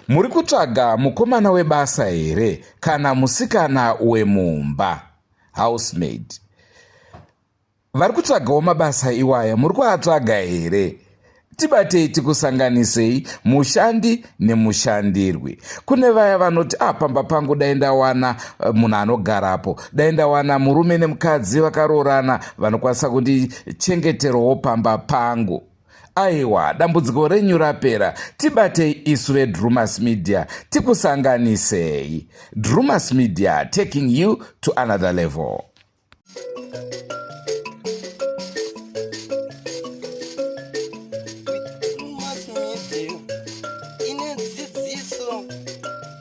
Muri kutsvaga mukomana webasa here kana musikana wemumba? Housemaid. Vari kutsvagawo mabasa iwaya muri kuatsvaga here? Tibatei tikusanganisei mushandi nemushandirwi. Kune vaya vanoti ah, pamba pangu dai ndawana eh, munhu anogarapo, dai ndawana murume nemukadzi vakaroorana vanokwanisa kundichengeterawo pamba pangu. Aiwa, dambudziko renyu rapera. Tibatei isu veDrumas Media tikusanganisei. Drumas Media taking you to another level. Drumas Media ine dzidziso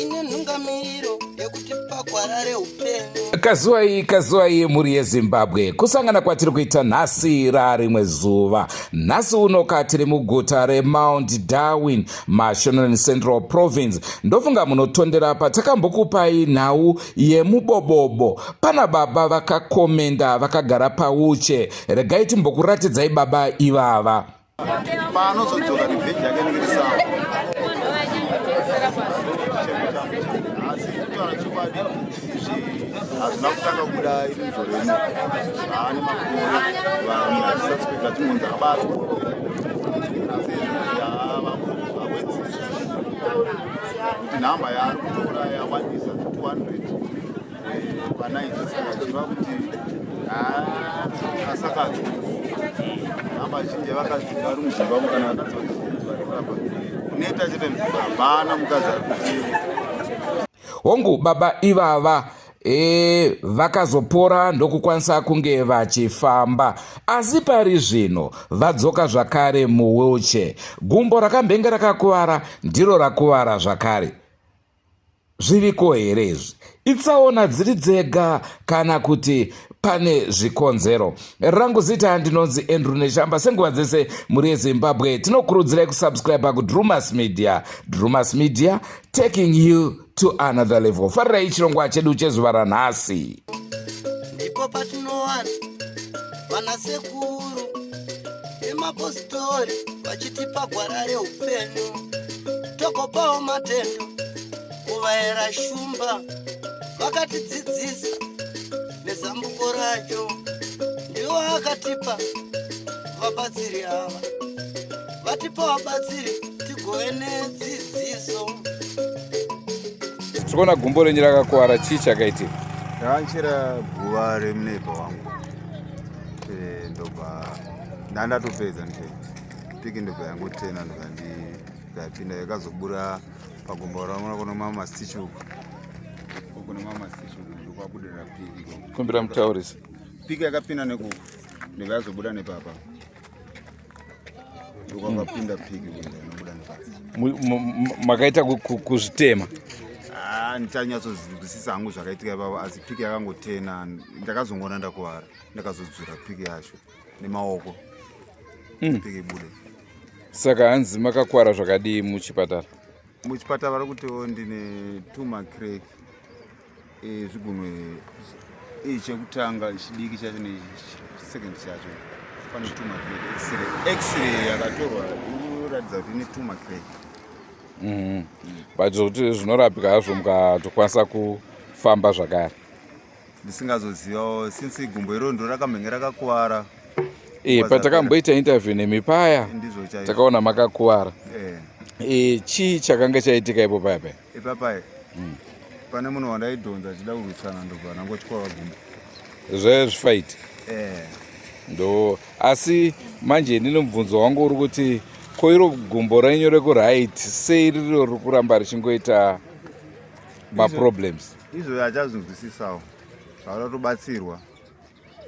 ine nhungamiro yekutipa gwara reupenyu. Kazuwai kazuwai mhuri yeZimbabwe kusangana kwatiri kuita nhasi rarimwe zuva nhasi unoka tiri muguta reMount Darwin Mashonaland Central Province ndofunga munotondera patakambokupai nhau yemubobobo pana baba vakakomenda vakagara pauche regai timbokuratidzai baba ivava paanozodzoka revenge yake inenge iri sawa asi kutaura chokwadi izvi hazvina kutanga kubuda iri muzoro ino aane makore vanhu vachisuspect vachingonzi abatwa asi izvi awedzera kuti nhamba yaari kutora yawandisa 200 panight achiva kuti asakadzi nhamba zhinji yevakadzi vari muzimbabwe kana vakadzi vazhinji vari kurapa kuneta chete muzimbabwe hapana mukadzi ari kuti Hongu baba ivava e, vakazopora ndokukwanisa kunge vachifamba asi pari zvino vadzoka zvakare muwheelchair. Gumbo rakambenge rakakuvara ndiro rakuvara zvakare. Zviriko here izvi? Itsaona dziri dzega kana kuti pane zvikonzero? Rangu zita ndinonzi Andrew Neshamba. Senguva dzese mhuri yeZimbabwe tinokurudzirai kusubscribe kuDrumas Media. Drumas Media taking you to another level. Farirai chirongwa chedu chezuva ranhasi. Ndipo patinowana vanasekuru nemapositori vachitipa gwara reupenyu togopawo matendo kuvaera shumba vakatidzidzisa nezambuko racho ndiwo akatipa vabatsiri ava vatipa vabatsiri tigove nedzidziso tikuona gumbo renyu rakakuvara chii chakaitika ndakanchera guva remuneighbor wangu eh, ndobva ndandatopedza nfect piki ndobva yangotena ndobva ndapinda yakazobura pagomba raona kuno mama stitch uku kuno mama stitch uku ndokwabudira piki kumbira mutaurisi piki yakapinda nekuku ndobva yazobuda nepapa ndokwakapinda piki kuenda inobuda nepapa makaita kuzvitema ah, ndichanyatsozwisisa hangu zvakaitika ipapo asi piki yakangotena ndakazongoona ndakuvara ndakazodzura piki yacho nemaoko mm. piki ibude saka hanzi makakwara zvakadii muchipatara muchipatara vari kutiwo ndine tuma crack e, zvigunwe e, chekutanga chidiki chacho nesecond chacho pane tuma crack x-ray x-ray yakatorwa inoratidza kuti ine tuma crack mm. but zvokuti zvinorapika hazvo mukatokwanisa kufamba zvakare ndisingazozivawo since gumbo iro ndo rakambenge rakakuvara e, patakamboita interview nemi paya takaona makakuvara e. E, chii chakanga chaitika ipo paya paya ipapaya mm. pane munhu wandaidhonza achida kurwisana ndobva ndangotyoka gumbo zvaive zvifight eh. ndo asi manje ndine mubvunzo wangu uri kuti ko iro gumbo renyu rekuright sei riro riri kuramba richingoita maproblems izvo achazvinzwisisawo zvauda kutobatsirwa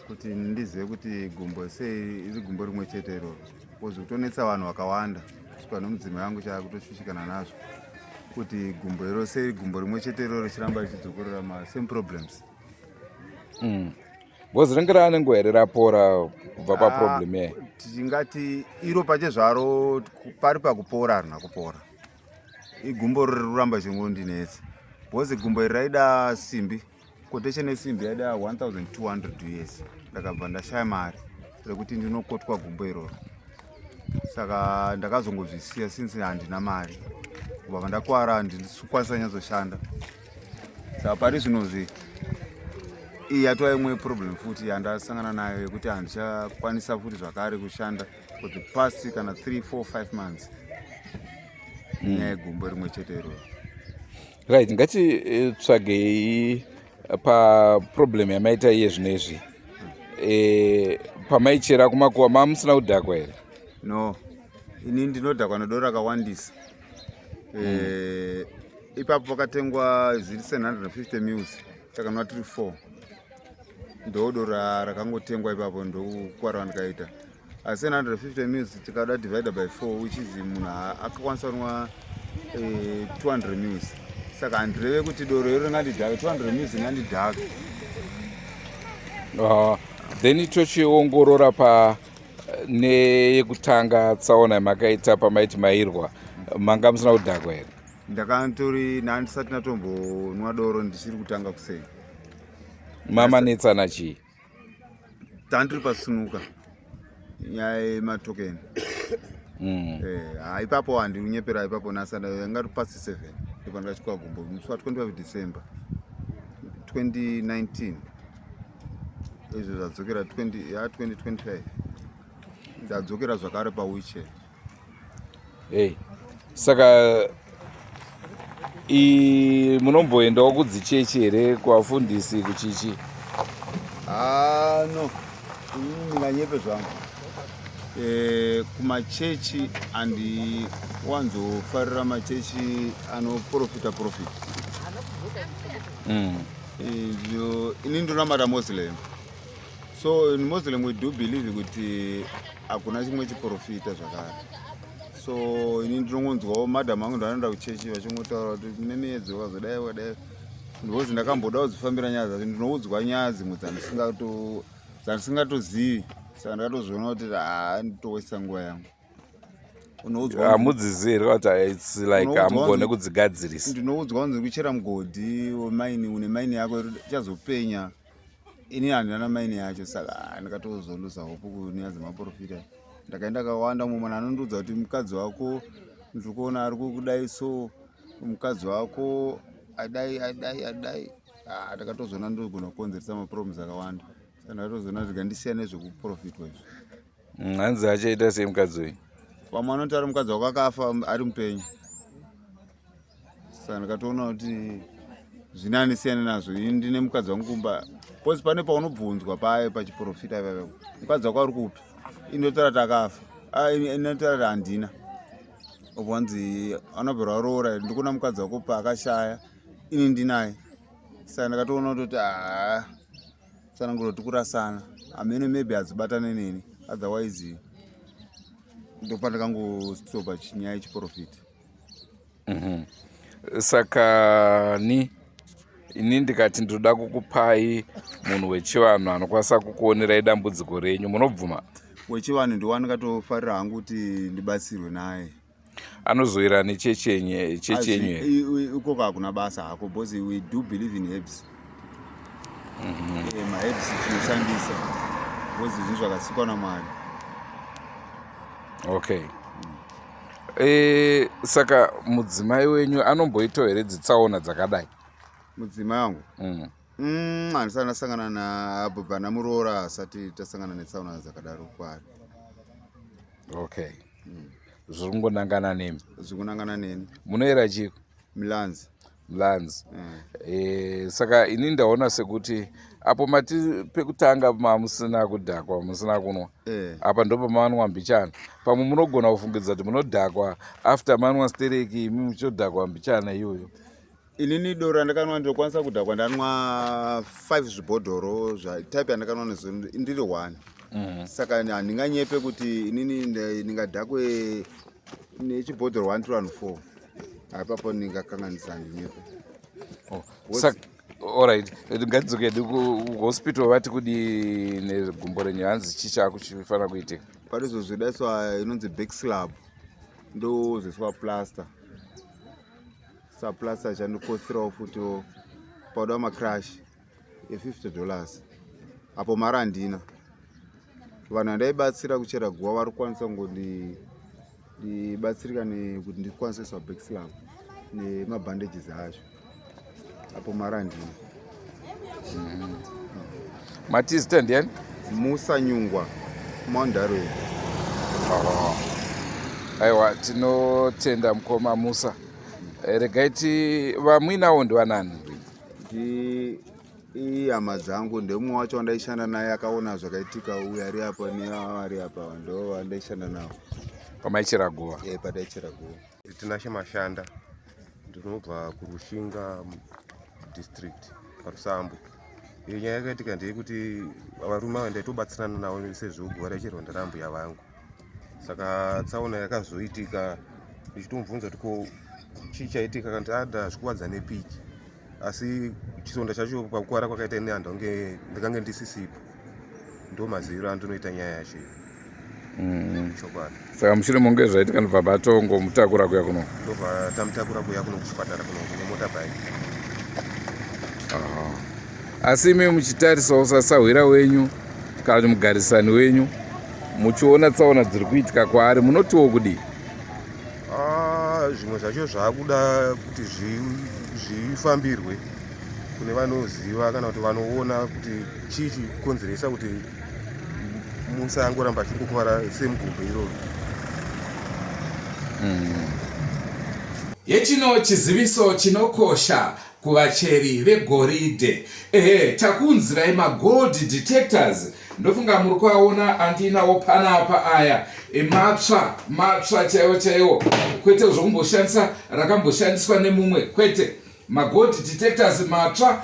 kuti ndizive kuti gumbo sei iri gumbo rimwe chete iroro bcause kutonetsa vanhu vakawanda kusvika nomudzimai wangu chaakutoshushikana nazvo kuti gumbo iro sei gumbo rimwe chete iroro richiramba richidzokorora masame problems mm. Because ringe raane nguva here rapora kubva paproblem yayo? Ah, tingati iro pachezvaro pari pakupora harina kupora igumbo riri kuramba chingondinetsa because gumbo iri raida simbi quotation yesimbi yaida 1200 us ndakabva ndashaya mari rekuti ndinokotwa gumbo iroro saka ndakazongozvisiya since handina mari. Kubva pandakwara handisi kukwanisa nyatsoshanda. Saka pari zvinozvi iyi yatova imwe problem futi yandasangana nayo yekuti handichakwanisa futi zvakare kushanda for the past kana 3 4 5 months nyaya yegumbo rimwe chete iroro. Right, ngatitsvagei paproblem yamaita iye zvino izvi. Pamaichera kumakuva mamusina kudhakwa here? No, ini ndinodhakwa nedoro rakawandisa. Ipapo pakatengwa zviri 750 mils, takanwa tiri 4, ndo doro rakangotengwa ipapo, ndokukwara ndikaita. Asi 750 mils tikada divide by 4, which is munhu akakwanisa kunwa 200 mils. Saka handireve kuti doro iro ringandidhaka, 200 mils ringandidhaka. Then tochiongorora pa neyekutanga tsaona yamakaita pamaiti mairwa, manga musina kudhakwa here? Ndakantori nandisati ndatombonwa doro, ndichiri kutanga kuseni. Mamanetsana chii? Tandiri pasunuka nyaya yematokeni. Ha, ipapo handiunyepera, ipapo nasanda yanga past 7 ndipo ndakachikwa gumbo musi wa25 December 2019. Izvo zvadzokera 20 ya 2025, ndadzokera zvakare pawheelchair. Hey. Saka munomboendawo kudzichechi here, kuvafundisi, kuchichi? Ah, no, inini ndinganyepe zvangu. Kumachechi handiwanzofarira machechi anoprofita profita. Ini ndinonamata Muslim, so in Muslim we do believe kuti hakuna chimwe chiprofita zvakare. So ini ndinongonzwawo madam angu ndanoenda kuchechi vachingotaura kuti kune miedzo wakazodai wakadai, because ndakamboda kudzifambira nyaya dzacho, ndinoudzwa nyaya dzimwe dzandisingatozivi. Saka ndakatozviona kuti haa, nditowesa nguva yangu. Unoudzwa Hamudzizivi here kuti it's like Unoudzwa hamugone kudzigadzirisa? Ndinoudzwa kunzi kuchera mugodhi wemaini, une maini yako ichazopenya. Ini handina maini yacho. Saka ndikatozoluza hope kunyaya dzemaprofita. Ndakaenda kawanda, mumwe munhu anondiudza kuti mukadzi wako ndiri kuona ari kukudai, so mukadzi wako adai adai adai. Ah, ndakatozoona ndogona kukonzeresa maproblems akawanda. Saka ndakatozoona kuti ngandisiyane nezvekuprofitwa izvi. Hanzi achaita sei mukadzi uyu? Vamwe vanoti ari mukadzi wako akafa ari mupenyu. Saka ndakatoona kuti zvinani siyane nazvo. Ini ndine mukadzi wangu kumba, because pane paunobvunzwa paye pachiprofita ipapo, mukadzi wako ari kupi? Inotaura kuti akafa. Ah, inotaura kuti handina. Obva wanzi anobvira waroora, ndikuona mukadzi wako paakashaya, ini ndinaye. Saka ndakatoona kutoti haa, tsananguro tikurasana hamene, maybe hadzibatane neni, otherwise ndopandakangostopa nyaya yechiprofita. Saka ni ini ndikati ndoda kukupai munhu wechivanhu anokwanisa kukuonerai dambudziko renyu, munobvuma? Wechivanhu ndiwa ndikatofarira hangu kuti ndibatsirwe naye. Anozoira nechechenye chechi yenyu here? Ikoko hakuna basa hako, because we do believe in herbs. Maherbs tinoshandisa because zvinhu zvakasikwa naMwari. Okay. Saka mudzimai wenyu anomboitawo here dzitsaona dzakadai? Mudzimai wangu? Handisati ndasangana naabva namuroora, asati tasangana netsaona dzakadaro kwaari. Okay, zviri kungonangana nemi. Zviri kunangana neni. Munoera chiko? Milanzi. Mlanzi. Saka ini ndaona sekuti apo mati pekutanga mamusina kudhakwa, musina kunwa. Apa ndopamanwa mbichana. Pamwe munogona kufungidza kuti munodhakwa after manwa stereki, imi muchodhakwa mbichana iyoyo. Inini doro randakanwa ndinokwanisa kudhakwa ndanwa 5 zvibhodhoro zvatype yandakanwa nezo ndiri 1. Saka handinganyepe kuti inini ndingadhakwe nechibhodhoro 1 to 1 4, haipapo ndingakanganisa, handinyepe. Oh. Saka alright, ngatidzokedi kuhospital. Vati kudi negumbo renyu? Hanzi chii chaakuchifanira kuitika? Parizozodaiswa inonzi back slab, ndozoiswa plaster. Saplaster chandikosirawo futiwo pauda macrash e$50, apo mari handina. Vanhu vandaibatsira kuchera guva vari kukwanisa kungondibatsirika nekuti ndikwanise kuiswa back slab. Nemabandages acho apo mari handina. Mati zita ndiani? Musa Nyungwa, Mount Darwin. Oh. Aiwa, tinotenda mukoma Musa. Regai ti vamuinawo ndivanani? Ndi ihama dzangu, ndemumwe wacho wandaishanda naye akaona zvakaitika, uyo ari apa neava ari apa ndo vandaishanda navo. Pamaichera guva? E, pataichera guva. Tinashe Mashanda, ndinobva kuRushinga district paRusambo. Iyo nyaya yakaitika ndeyekuti varume ava ndaitobatsirana navo sezvo guva raicherwa ndarambuya vangu, saka tsaona yakazoitika ndichitomubvunza kuti ko chii chaitika, kanti ada zvikuwadza nepiki, asi chironda chacho pakukuvara kwakaita ini handange ndikange ndisisipo. Ndo maziviro andinoita nyaya yacho Chokwadi. Saka mushure monge zvaitika ndobva batongomutakura kuya kuno? Ndobva tamutakura kuya kuno kuchipatara kuno nemotorbike. Asi imi muchitarisawo sasahwira wenyu kana kuti mugarisani wenyu, muchiona tsaona dziri kuitika kwaari, munotiwo kudii? Ah, zvimwe zvacho zvaakuda kuti zvifambirwe kune vanoziva kana kuti vanoona kuti chii chikonzeresa kuti Musa angoramba achingokuvara semugumbo iroro. Hechino chiziviso chinokosha kuvacheri vegoridhe. Ehe, takuunzirai magold detectors. Ndofunga muri kuaona andinawo panapa aya. E, matsva, matsva chaiwo chaiwo. Kwete zvokumboshandisa rakamboshandiswa nemumwe, kwete. Magold detectors matsva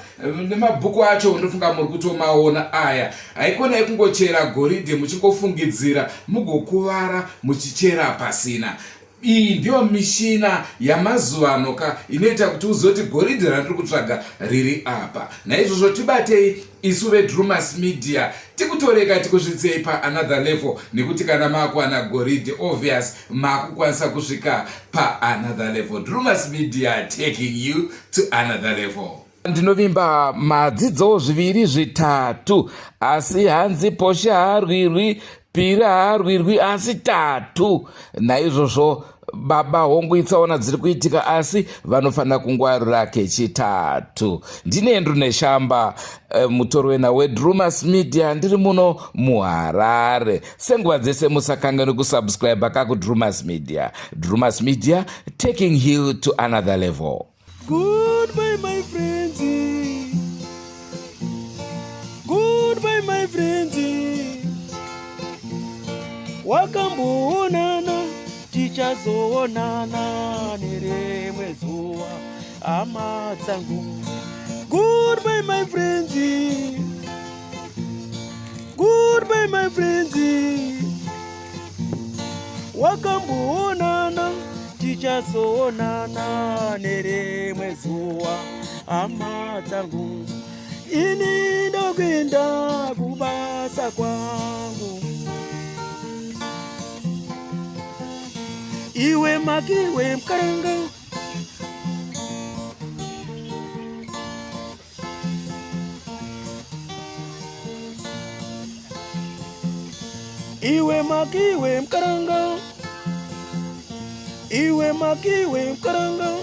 nemabhuku acho ndofunga muri kutomaona aya. Haikona yekungochera goridhe muchingofungidzira mugokuvara muchichera pasina. Iyi ndiyo mishina yamazuvano ka inoita kuti uzoti goridhe randiri kutsvaga riri apa. Naizvozvo tibatei isu veDrumas Media tikutoreka tikusvitsei paanother level, nekuti kana makuwana goridhe obvious makukwanisa kusvika paanother level. Drumas Media, taking you to another level. Ndinovimba madzidzowo zviviri zvitatu, asi hanzi poshe haarwirwi, piri haarwirwi, asi tatu. Naizvozvo baba, hongu itsaona dziri kuitika, asi vanofanira kungwarira kechitatu. Ndine Andrew Neshamba, mutori wenhau weDrumas Media, ndiri muno muHarare. Senguva dzese musakanganwe kusubscribe kakuDrumas Media. Drumas Media, taking you to another level. Goodbye my friends. Goodbye my friends. Wakamboonana, tichazoonana nerimwe zuva, hama dzangu. Goodbye my friends. Goodbye my friends. Wakamboonana, tichazoonana nerimwe zuva, hama dzangu. Ini ndokuenda kubasa kwangu. Iwe makiwe mkaranga. Iwe makiwe mkaranga. Iwe makiwe mkaranga.